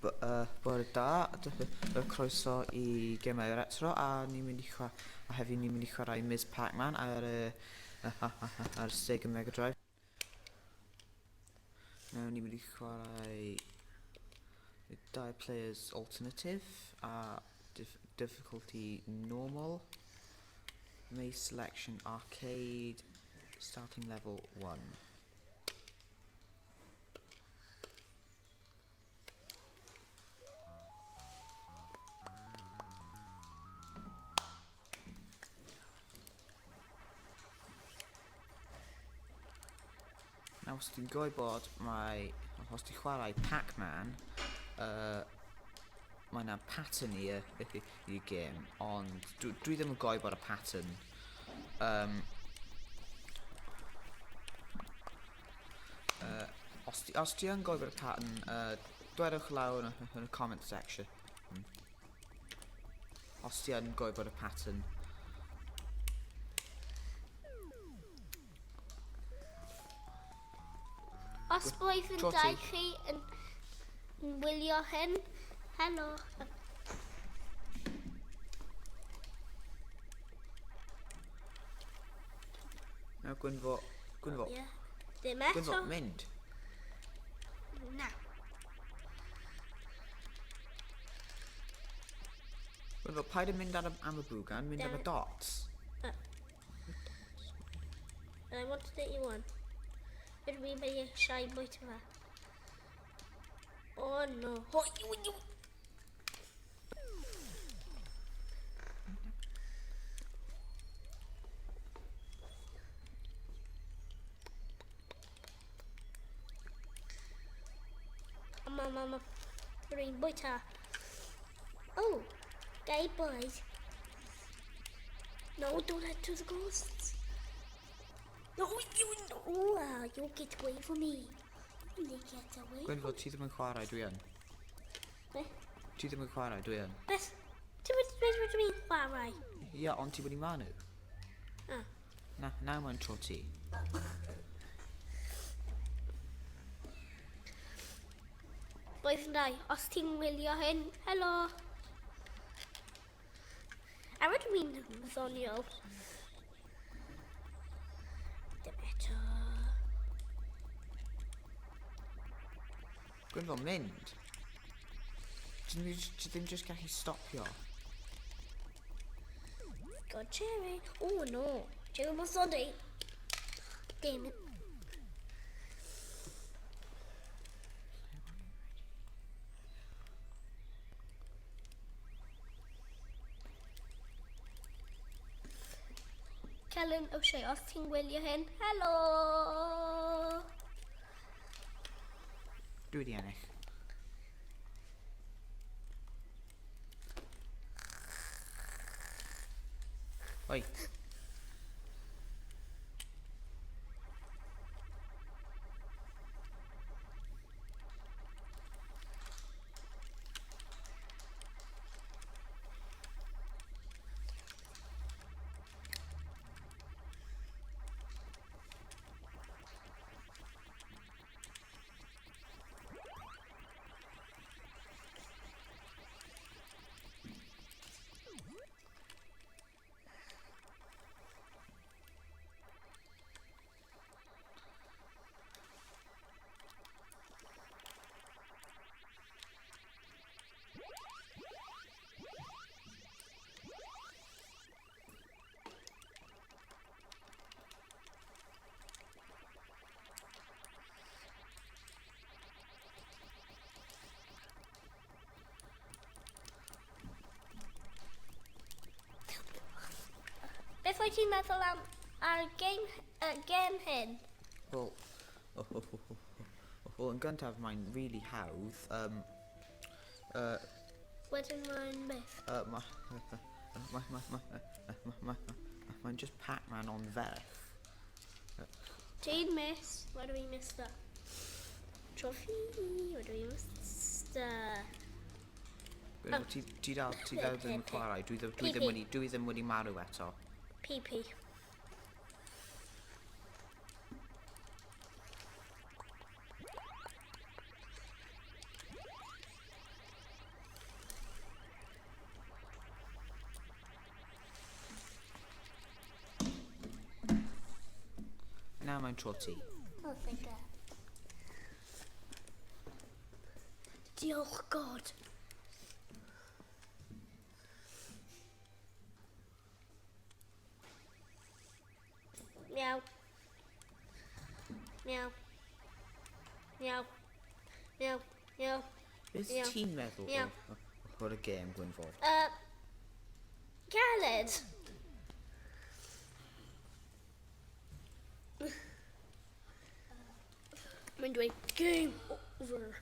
Bore da, y croeso i Gemau Retro a ni'n mynd i chwarae, a hefyd ni'n mynd i chwarae Ms Pac-Man ar y ar Sega Mega Drive. Nawr ni'n mynd i chwarae dau players alternative a dif difficulty normal. Maze selection arcade starting level 1. Nawr, os ti'n gwybod, mae... Os ti'n chwarae Pac-Man, mae yna pattern i y gêm, ond dwi, dwi ddim yn gwybod y pattern. Um, Uh, os, ti, os ti yn gwybod y pattern, dwedwch lawr yn, yn y comment section. Os ti yn gwybod y pattern. Os blwyddyn dau chi yn, yn wylio hyn, helo. Nawr Gwynfo, Gwynfo. Ie. Ddim eto. Gwynfo, mynd. Na. Gwynfo, paid yn mynd ar y, am y bwgan, mynd am y dots. And I want 31. Rydw i'n mynd eisiau bwyta fe. Oh no. Oh, you, you. Mama, mama, rwy'n bwyta. Oh, gay boys. No, don't head to the ghosts. No, you, no, you get away from me. You get away. Gwynfod, ti ddim yn chwarae, dwi yn. Be? Ti ddim yn chwarae, dwi yn. Beth? Ti wedi dweud rydw i'n chwarae? Ie, yeah, ond ti wedi marw. Ah. Na, nawr mae'n tro ti. Blwyddyn dau, os ti'n wylio hyn, helo! A rydw i'n ddoniol. Dim eto. Gwynfo, mynd! Ti ddim jyst gallu stopio. Got Cherry. Oh no. Cherry must on Damn it. Kellen O'Shea, os ti'n gwylio hyn, helo! Dwi wedi ennill. Oi. Beth wyt ti'n meddwl am ar game, game hyn? Wel, well, yn gyntaf mae'n really hawdd. Um, Wedyn mae'n beth? Mae... Mae... Mae... Mae... Mae... Mae'n just Pac-Man on ferch. Ti'n miss? What do we miss the? Trophy? What do we miss the? Oh. Ti, ti dal, ti dal ddim yn chwarae. Dwi, dwi, ddim wedi, dwi ddim wedi marw eto. PP. mae'n tro ti. Oh, thank God. Diolch God. Miaw. Miaw. Miaw. Miaw. Miaw. Beth Ie. ti'n meddwl Ie. o'r gêm, Gwynfor? Caled. Mae'n dweud game over.